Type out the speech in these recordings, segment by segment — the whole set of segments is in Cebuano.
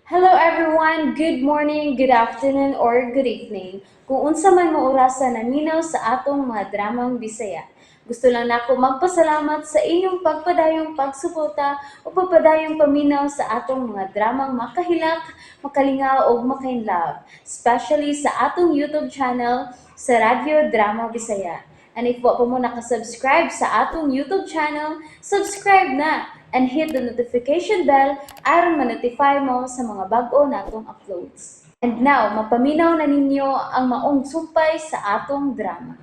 Hello everyone! Good morning, good afternoon, or good evening. Kung unsa man mo orasa naminaw sa atong mga dramang Bisaya. Gusto lang nako magpasalamat sa inyong pagpadayong pagsuporta o pagpadayong paminaw sa atong mga dramang makahilak, makalingaw ug makainlove, especially sa atong YouTube channel sa Radyo Drama Bisaya. And if wa pa mo nakasubscribe sa atong YouTube channel, subscribe na and hit the notification bell aron ma-notify mo sa mga bag-o natong uploads. And now, mapaminaw na ninyo ang maong sumpay sa atong drama.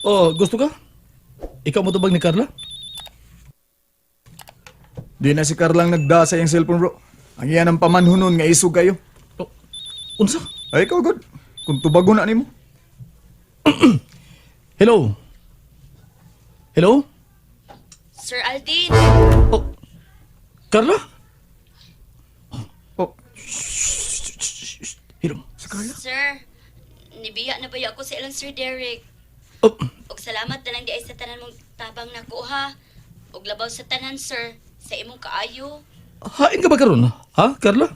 Oh, gusto ka? Ikaw mo tubag ni Carla? Di na si Carlang nagda sa iyang cellphone, bro. Ang iyan ang pamanhunon nga isog kayo. Oh, unsa? Ay, ikaw, good. Kung tubago na nimo. Hello? Hello? Sir Aldin, Oh, Carla? Oh, Hello? si Carla? sir, nibiya na ba ako sa ilang Sir Derek? Oh, Og salamat na lang di ay sa tanan mong tabang nakuha. Og labaw sa tanan, sir, sa imong kaayo. Hain ka ba karon? Ha, Carla?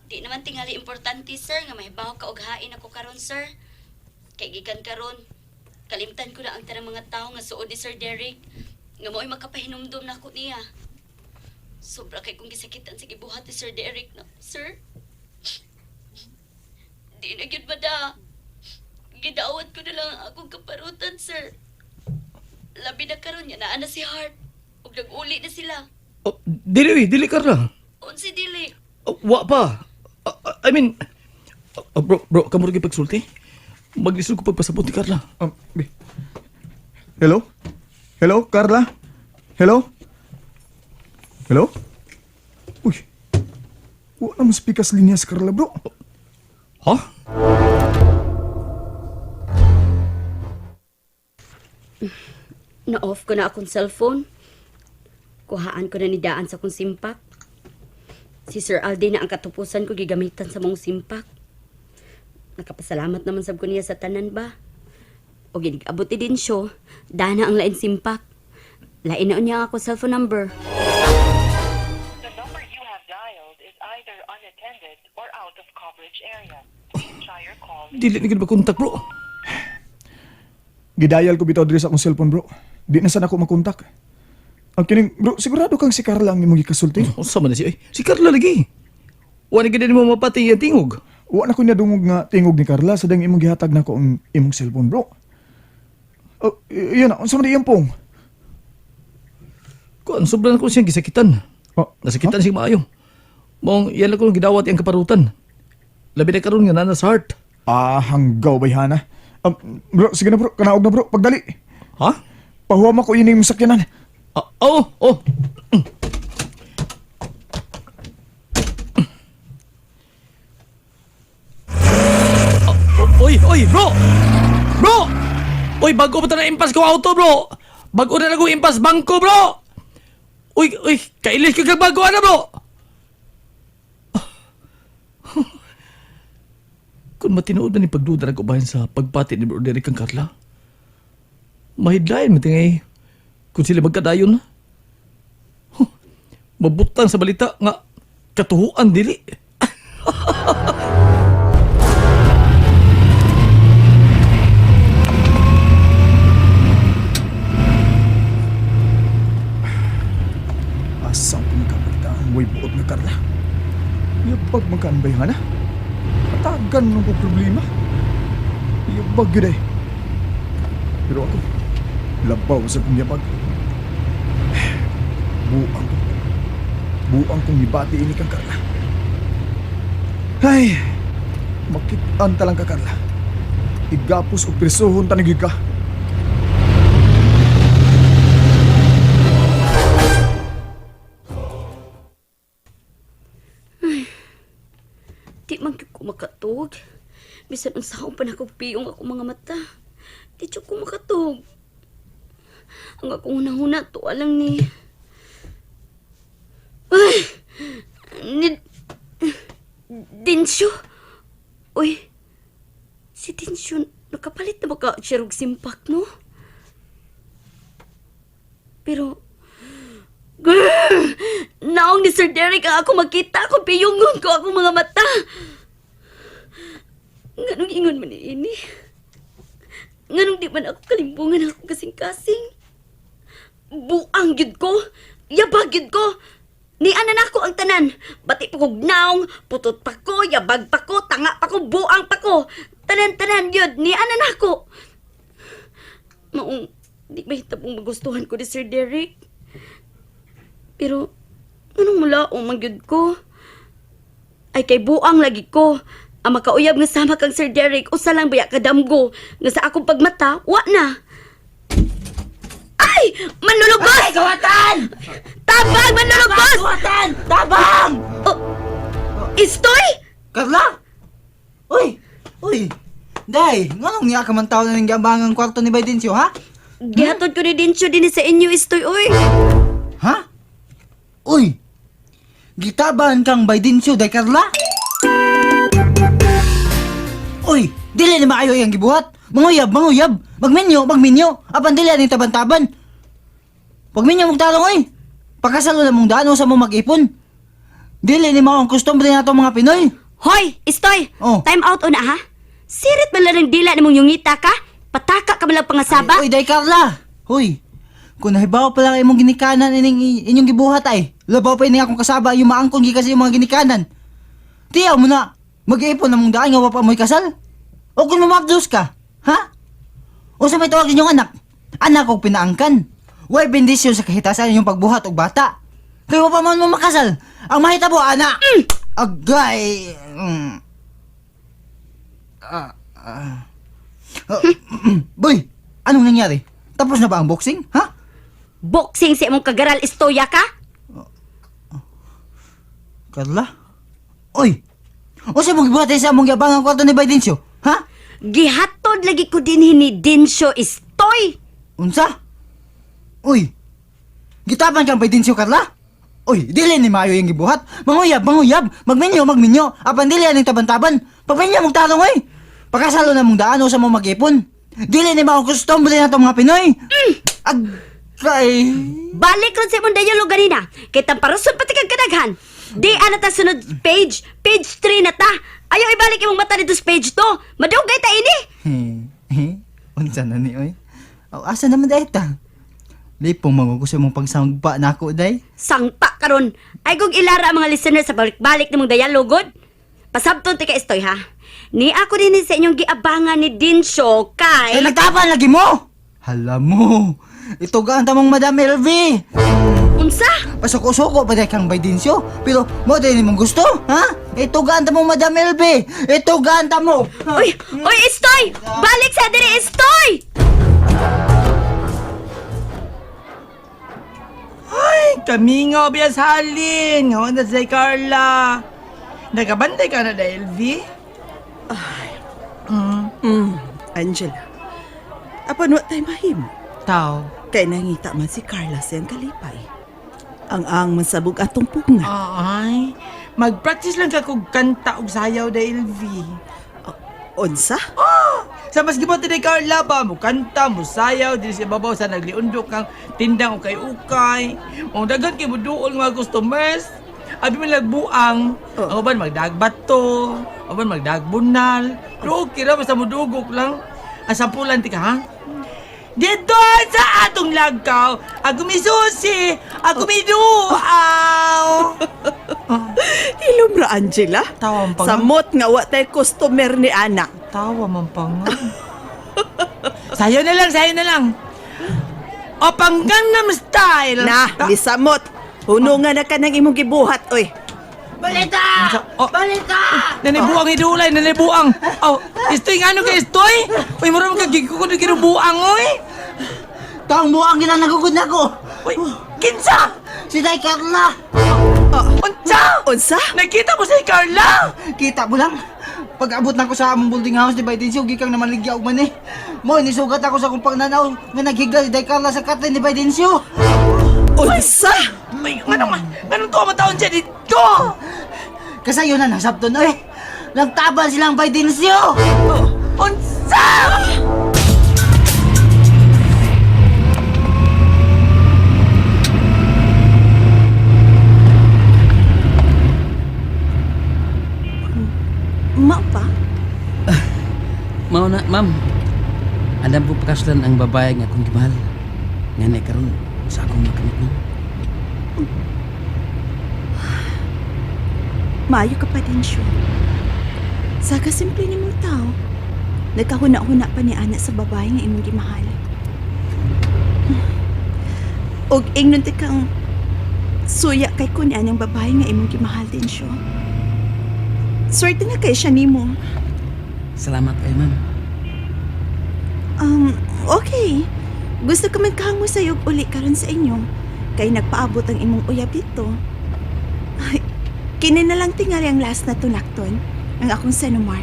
Di naman tingali importante, sir, nga mahibaw ka og hain ako karon, sir. Kay gikan karon, kalimtan ko na ang tanang mga tawo nga suod ni Sir Derek. Nga mao'y makapahinumdum nako niya. Sobra kay kong gisakitan sa gibuhat ni Sir Derek na, sir. Di na gyud bada. Gidawat ko na lang ang akong kaparutan, sir. Labi na karon niya naa na si Hart. Ug nag-uli na sila. Oh, dili, uy, dili Carla. Unsi dili. Oh, wa pa. I mean, bro, bro, kamo rin pagsulti. Maglisod ko pagpasabot ni Carla. Hello? Hello, Carla? Hello? Hello? Uy. Wala mo speaker sa linya si Carla, bro. Ha? Na-off ko na akong cellphone. Kuhaan ko na ni daan sa akong simpak. Si Sir Aldi na ang katupusan ko gigamitan sa mong simpak. Nakapasalamat naman sab ko niya sa tanan ba. O ginig-abot din siyo, dana ang lain simpak. Lain na niya ako cellphone number. The number you have dialed is either unattended or out of coverage area. Please try your call. Dili ni gid ba kontak, bro? Gidayal ko bitaw diri sa akong cellphone, bro. Di na sana ako makontak. Ang kining, bro, sigurado kang si Carla ang imong gikasulti. Unsa man na siya? Eh? Si Carla lagi. Wa ni gid nimo mapati ang tingog. Wa na ko nadungog nga tingog ni Carla sa dang imong gihatag nako ang imong cellphone, bro. Oh, yun na, unsa man di iyang pong? Kuan sobra na ko siyang gisakitan. Oh, Nasakitan siya maayo. Mong yan lang ko gidawat iyang kaparutan. Labi na karon nga nana sa heart. Ah, hanggaw bayhana. Bro, sige na bro, kanaog na bro, pagdali. Ha? Pahuwam ako yun yung sakyanan. Ah, oh, oh. Ah, oy, oy, bro! Bro! Oy, bago pa ta na impas ko auto, bro! Bago na lang impas bangko, bro! Uy, uy, kailis ka kag bago ana, bro! Kung matinuod na ni pagduda na bahin sa pagpati ni Bro Derek kang Carla, mahidlain matingay kung sila magkadayon. Huh, mabutang sa balita nga katuhuan dili. Asa ko nagkapagta ang way buot nga Carla. Yabag magkaan bayhana. Patagan nung ko problema. Yabag yun eh. Pero ako, labaw sa kong yabag. Buang ko. Buang kong ibati ini kang Carla. Ay, makitaan ta lang ka, Carla. Igapos o presohon tanigig ka. Di man gyud ko makatug. Bisan unsaon pa nako piyong ako mga mata. Di jud ko makatug. Ang akong hunahuna tuwa lang ni. Ay! Ni Dinsyo. Uy. Si Dinsyo nakapalit na ba ka siya og simpak no? Pero Grr! Naong ni Sir Sir Derek ang ako makita kung piyungon ko akong mga mata. Nganong ingon man ini? Nganong di man ako kalimbungan akong kasing-kasing? Buang gyud ko. Yabag gyud ko. Ni ana nako ang tanan. Bati pa kog naong, putot pa ko, yabag pa ko, tanga pa ko, buang pa ko. Tanan-tanan gyud ni ana nako. Maong di mahitabong magustuhan ko ni Sir Derek. Pero anong mula o magyud ko? Ay kay buang lagi ko. Ang makauyab nga sama kang Sir Derek usa lang baya kadamgo nga sa akong pagmata wa na. Ay! Manlulugos! Ay, kawatan! Tabang! Manlulugos! Kawatan! Tabang! Oh, Istoy! Carla! Uy! Uy! Day, nganong niya ka man tao na nang ang kwarto ni Baidencio, ha? Gihatod ko ni Dincho din sa inyo, Istoy, uy. Ha? Uy! Gitaban kang Baidencio, day Carla? Uy! Dili ni maayo iyang gibuhat. Manguyab, manguyab. Magminyo, magminyo. Apan dili ani taban-taban. Pagminyo mong tarong, uy. Pakasal wala mong daan, usa mo mag-ipon. Dili ni mao ang kostumbre nato mga Pinoy. Hoy, Istoy! Oh. Time out una, ha? Sirit man lang ng dila ni mong yungita ka? Pataka ka man lang pangasaba? Uy, day Carla! Uy, kung nahibaw pa lang imong ginikanan ining inyong gibuhat ay. Labaw pa ini akong kasaba yung maangkon gikan sa imong mga ginikanan. Tiyaw mo na, mag-iipon na mong daan nga wa pa mo'y kasal. O kung mamabdos ka, ha? Unsa may tawag inyong anak? Anak og pinaangkan. Way bendisyon sa kahitasan inyong pagbuhat og bata. Kay wa pa man mo makasal. Ang mahitabo ana. Agay. Ah, ah. Ah, Boy, anong nangyari? Tapos na ba ang boxing? Ha? Boxing sa imong kagaral, Istoya ka? Carla? Oy! Unsa mong gibuhat sa among giabang ang kwarto ni Baidencio? Ha? Gihatod lagi ko din ni Dincho, Istoy! Unsa? Uy! Gitaban kang Baidencio, Carla? Uy, dili ni maayo yung gibuhat. Manguyab, manguyab. Magminyo, magminyo. Apan dili aning taban-taban. Pagminyo mong tarong, oy. Pakasalo na mong daan sa mo mag-ipon. Dili ni mao kostumbre na mga Pinoy. Agay. Balik ron sa imong dialogue ganina. Kay tamparuson pati kag kadaghan. Di ana ta sunod page, page 3 na ta. Ayaw ibalik imong mata dito sa page 2. Madugay ta ini. Unsa na ni oy? Aw, asa naman dahil ta? Lipong mangugo sa imong pagsangpa nako day. Sangpa karon. Ay kung ilara ang mga listener sa balik-balik nimong dialogue. Pasabton ti ka Istoy ha. Ni ako din sa inyong giabangan ni Dinsyo kay Eh, nagtapan lagi mo! Hala mo! Ito gaan tamong Madam LV! unsa? Pasuko-suko pa dahil kang Baidencio. Pero mo din mong gusto, ha? Ito gaan tamong Madam LV! Ito gaan mo! Uy, uy Istoy! Balik sa diri Istoy! Ay, kami nga biya sa halin. Nga na si Carla. Nagabantay ka na dahil, V? Angela, apan wa tay mahimo. Tao. Kay nangita man si Carla siyang kalipay. Ang ang mansabog atong pugna. Ay, mag-practice lang ka kog kanta og sayaw dahil, V. Unsa? Sa mas gibuhat ni Carla ba, mo kanta, mo sayaw, dili sa ibabaw sa nagliundok kang tindang ukay-ukay. Mong daghan kay muduol mga customers. Abi man lagbuang, Oh. ang uban magdagbato, ang uban magdagbunal. Pero okay ra basta mudugok lang. Ang sampulan ti ka ha? Dito sa atong lagkaw, ako misusi, ako miduaw. Hilom ra Angela. Tawa ang panga. Samot nga wa tay customer ni anak. Tawa man pa nga. Sayo na lang, sayo na lang. O pang Gangnam Style. Na, misamot. Hunungan na ka ng imong gibuhat oy. Balita! Oh. Balita! Nanibuang idulay, nanibuang. Oh, istoy nga ano ka istoy? Uy, mura man kagigko ko kinubuang oy. Taong buang ginanagugod na ko! Uy, kinsa? Si Day Carla! Unsa? Unsa? Nakita mo si Carla? Kita mo lang. Pag-abot na ko sa among building house ni Baidencio, gikang namaligya og man eh. Mo, nisugat ako sa akong pagnanaw nga naghigla si Day Carla sa katin ni Baidencio. Unsa? May, anong, anong to mataon siya dito? Kasayo na nasabton oy. Nagtabal silang Baidencio. Unsa? na, ma'am. Andam ko pakaslan ang babae nga akong gimahal. Nga na karon sa akong makamit, ma'am. Maayo ka pa din siya. Sa kasimple ni mong tao, nagkahuna-huna pa ni ana sa babae nga imong gimahal. Og ingnon ti kang suya kay kun anang babae nga imong gimahal din siya. Swerte na kay siya nimo. Salamat kay ma'am. Okay. Gusto ko man kahang mo sayog uli karon sa inyo. Kay nagpaabot ang imong uyab dito. Ay, kini na lang tingali ang last na tunakton, ang akong senomar.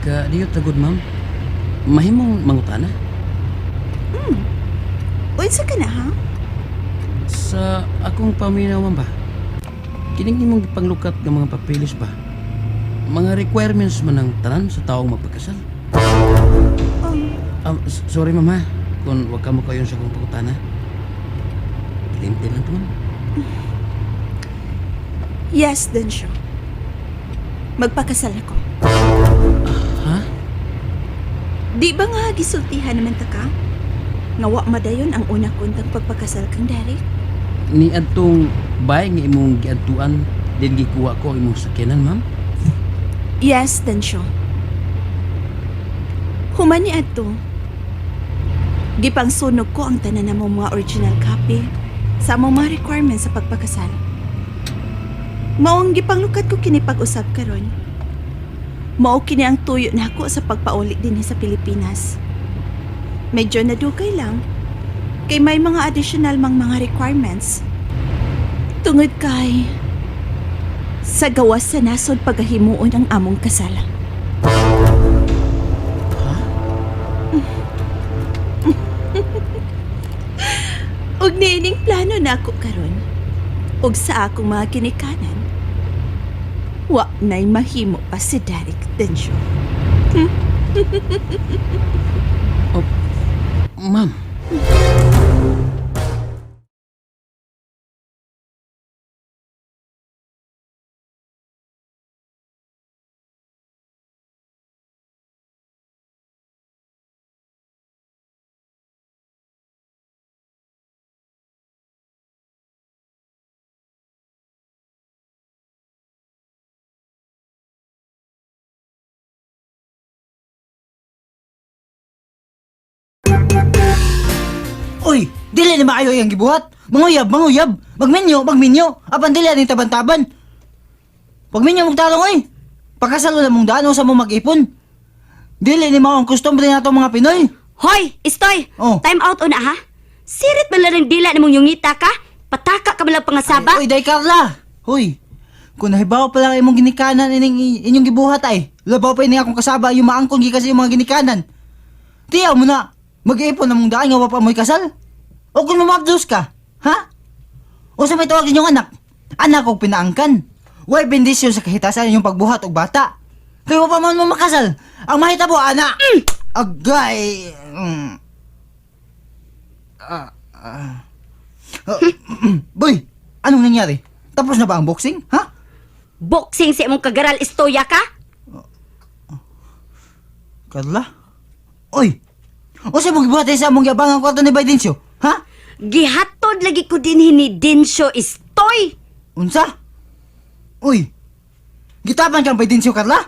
Ka diyot tagod, ma'am. Mahimong mangutana. Unsa ka na ha? Sa akong paminaw, ma'am ba? Kining imong gipanglukat nga mga papeles ba? Mga requirements man ang tanan sa taong magpakasal. Sorry, ma'am, ha? Kung wag ka mo kayon sa akong pangutana. Kilimti lang to, ma'am. Yes, Densyo. Magpakasal ako. Ha? Di ba nga gisultihan naman ta ka? Nga wa madayon ang una kuntang pagpakasal kang Derek? Ni adtong bay nga imong giadtuan din gikuha ko ang imong sakyanan, ma'am. Yes, Densyo. Human ni adto. Gipangsunog ko ang tanan na mong mga original copy sa among mga requirements sa pagpakasal. Maong gipanglukat ko kini pag-usab karon. Mao kini ang tuyo nako sa pagpauli dinhi sa Pilipinas. Medyo nadugay lang kay may mga additional mang mga requirements. Tungod kay sa gawas sa nasod pagahimuon ang among kasal. Ug niining plano nako karon. Ug sa akong mga ginikanan. Wa na'y mahimo pa si Derek Densyo. Ma'am. Uy, dili ni maayo iyang gibuhat. Manguyab, manguyab. Magminyo, magminyo. Apan dili ani taban-taban. Pagminyo mong tarong oy. Pakasal na mong daan sa mo mag-ipon. Dili ni mao ang kostumbre nato mga Pinoy. Hoy, Istoy! Oh. Time out una ha. Sirit man lang ang dila nimong yungita ka. Pataka ka man lang pangasaba. Ay, oy, day Carla. Hoy. Kung nahibaw pa lang imong ginikanan ining inyong gibuhat ay. Labaw pa ini akong kasaba yung maangkon gikan sa imong mga ginikanan. Tiyaw mo na. Mag-iipon na mong daan nga wa pa mo'y kasal. O kung mamabdos ka, ha? O sa may tawag inyong anak? Anak og pinaangkan. Way bendisyon sa kahitasan inyong pagbuhat og bata. Kay wa pa man mo makasal. Ang mahitabo ana. Agay. Ah, ah. Ah, Boy, anong nangyari? Tapos na ba ang boxing? Ha? Boxing sa imong kagaral, Istoya ka? Carla? Oy! O sa mong gibuhat sa among yabang ang kwarto ni Baidencio? Ha? Gihatod lagi ko din ni Densyo, Istoy! Unsa? Uy! Gitaban kang Baidencio, Carla?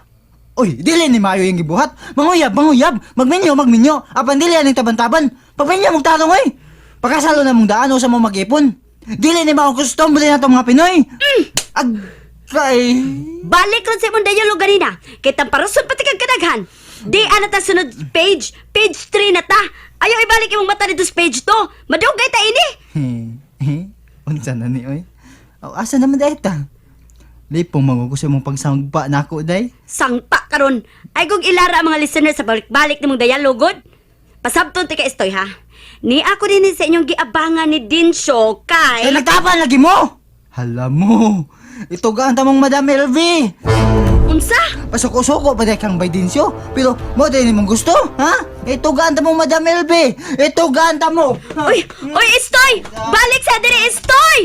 Uy, dili ni maayo yung gibuhat. Manguyab, manguyab. Magminyo, magminyo. Apan dili aning taban-taban. Pagminyo mong tarong, oy! Pakasalo na mong daan o sa mong mag-ipon. Dili ni mao kostumbre na mga Pinoy. Agkay. Balik ron sa imong dialogue ganina. Kay tamparuson pati kag kadaghan. Di ana ta sunod page, page 3 na ta. Ayaw ibalik imong mata dito sa page 2. Madugay ta ini. Unsa na ni oy? Oh, asa naman dahil ta? Lipong mangugo sa imong pagsangpa nako day. Sangpa karon. Ay kung ilara ang mga listener sa balik-balik nimong dialogue. god. Pasabton ti ka Istoy ha. Ni ako din sa inyong giabangan ni Dinsyo kay Eh, nagtapan lagi mo! Hala mo! Ito gaan tamong Madam LV! Unsa? Pasuko-suko pa kang Baidencio. Pero mo din mong gusto, ha? Ito gaan tamong Madam LV! Ito gaan tamo! Uy, uy Istoy! Balik sa dire Istoy!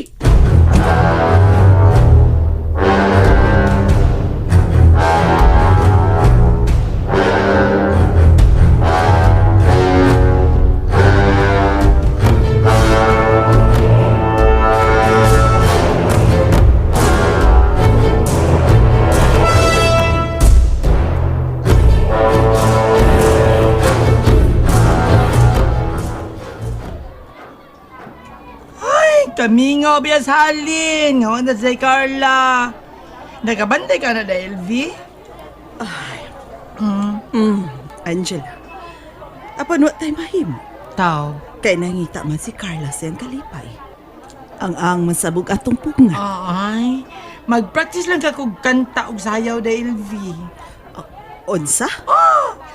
Namingaw biya sa halin. Nga na si Carla. Nagabantay ka na dahil, LV? Angela. Apan wa tay mahimo. Tao. Kay nangita man si Carla sa iyang kalipay. Ang ang masabog atong pugngan. Ay, mag-practice lang ka kog kanta og sayaw dahil, LV. Unsa?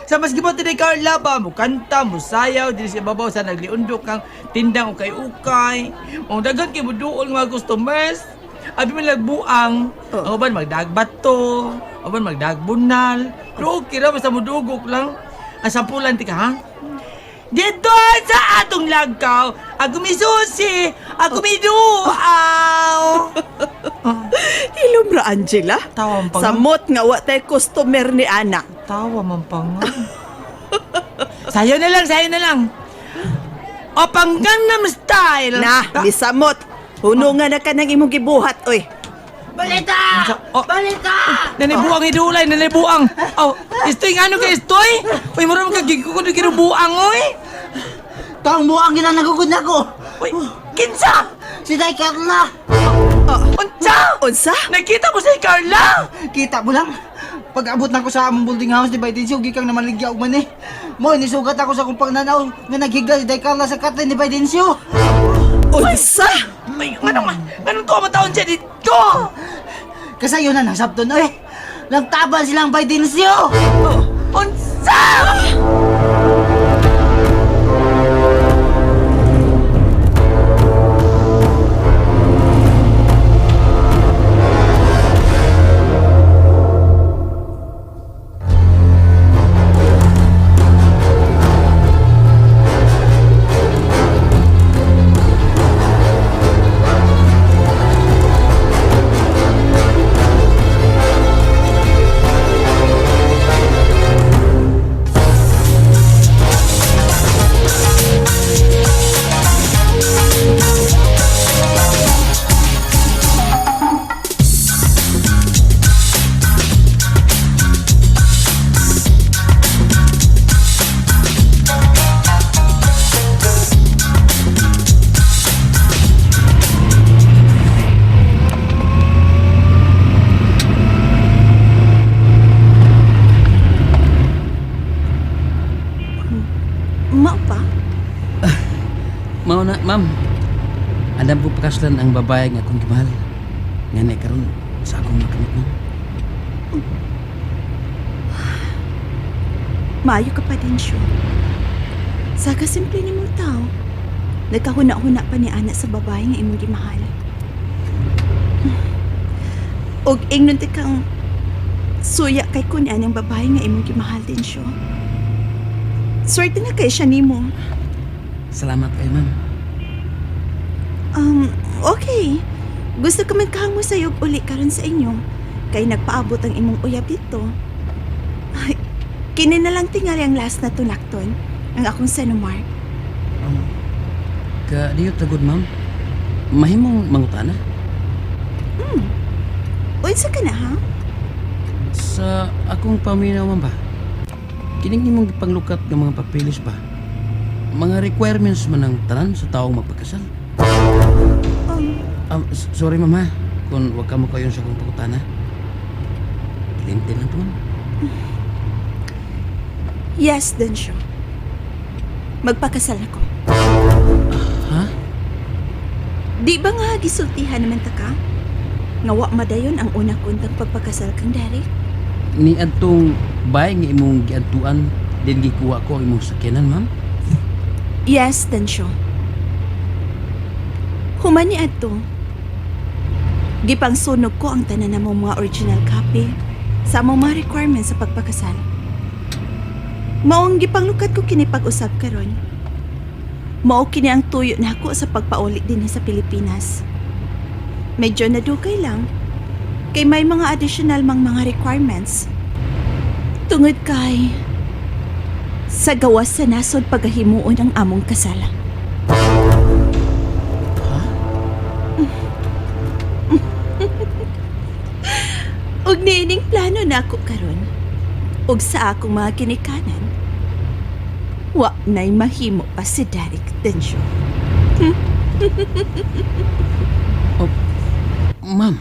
Sa mas gibot ni Carla ba, mo kanta, mo sayaw, dili sa babaw sa nagliundok kang tindang ukay-ukay. Mong daghan kay mo duol nga mga customers. Abi man lagbuang, Oh. ang uban magdagbato, uban magdagbunal. Pero okay ra basta mudugok lang. Ang sampulan ti ka ha? Dito sa atong lagkaw, ako misusi, ako miduaw. Hilom ra Angela. Tawa man pa nga. Samot nga wa tay customer ni ana. Tawa man pa nga. Sayo na lang, sayo na lang. O pang Gangnam Style. Na, misamot. Hunungan na ka ng imong gibuhat, oy. Balita! Oh. Balita! Nanibuang idulay, nanibuang. Oh, istoy nga ano ka istoy? Uy, mura man kagigko ko kinubuang, oy. Tawang buang ginanagugod na ko! Uy, kinsa? Si Day Carla! Unsa? Unsa? Nakita mo si Carla? Kita mo lang. Pag abot na ko sa among boarding house di ba Dencio, gikang naman ligya og man eh. Mo nisugat ako sa akong pagnanaw nga naghiga si Day Carla sa katle ni Baidencio. Unsa? Uy, anong, anong to mataon siya dito? Kasayo na nasabton eh. Nagtabal silang Baidencio. Unsa? Mao pa? Mao na, ma'am. Andam ko pakaslan ang babae nga akong gimahal. Nga na karon sa akong makamit, ma'am. Maayo ka pa din siya. Sa kasimple ni mong tao, nagkahuna-huna pa ni ana sa babae nga imong gimahal. Og ingnon ti kang suya kay kun anang babae nga imong gimahal din siya. Swerte na kay siya nimo. Salamat kay ma'am. Okay. Gusto ko man kahang mo sayog uli karon sa inyo. Kay nagpaabot ang imong uyab dito. Ay, kini na lang tingali ang last na tunakton, ang akong senomar. Ka diyo tagod, ma'am. Mahimong mangutana. Unsa ka na ha? Sa akong paminaw man ba? Kining imong gipanglukat nga mga papeles ba? Mga requirements man ang tanan sa taong magpakasal. Sorry ma'am ha, kung wag ka mo kayon sa akong pangutana. Kilintin lang to ma'am. Yes, Densyo. Magpakasal ako. Ha? Di ba nga gisultihan naman ta ka? Nga wa madayon ang una kuntang pagpakasal kang Derek? Ni adtong bay nga imong giadtuan din gikuha ko ang imong sakyanan ma'am. Yes, Densyo. Human ni adto. Gipangsunog ko ang tanan namong mga original copy sa among mga requirements sa pagpakasal. Maong gipanglukat ko kini pag-usab karon. Mao kini ang tuyo nako sa pagpauli dinhi sa Pilipinas. Medyo nadugay lang kay may mga additional mang mga requirements. Tungod kay sa gawas sa nasod pagahimuon ang among kasal. Ug niining plano nako karon. Ug sa akong mga ginikanan. Wa na'y mahimo pa si Derek Densyo. Oh, ma'am.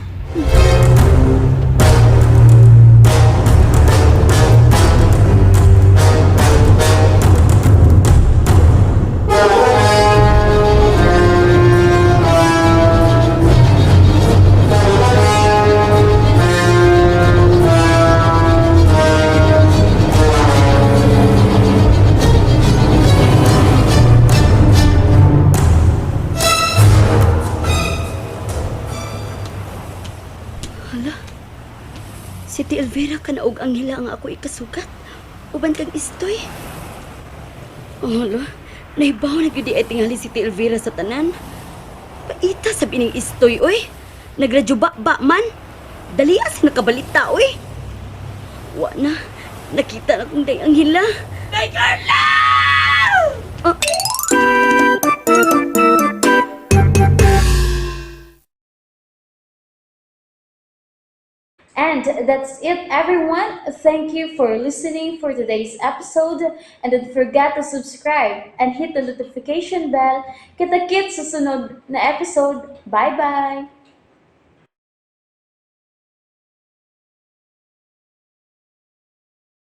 Si Ti Elvira kanaog ang hila ang ako ikasugat. Uban kang istoy. Oh, hala. Nahibaw na gyud di ay tingali si Ti Elvira sa tanan. Paita sa bining istoy, oy. Nagradyo ba ba man. Dali sa nakabalita, oy. Wa na. Nakita na kong day ang hila. Day Carla! Ah. And that's it, everyone. Thank you for listening for today's episode. And don't forget to subscribe and hit the notification bell. Kita-kits sa sunod na episode. Bye-bye!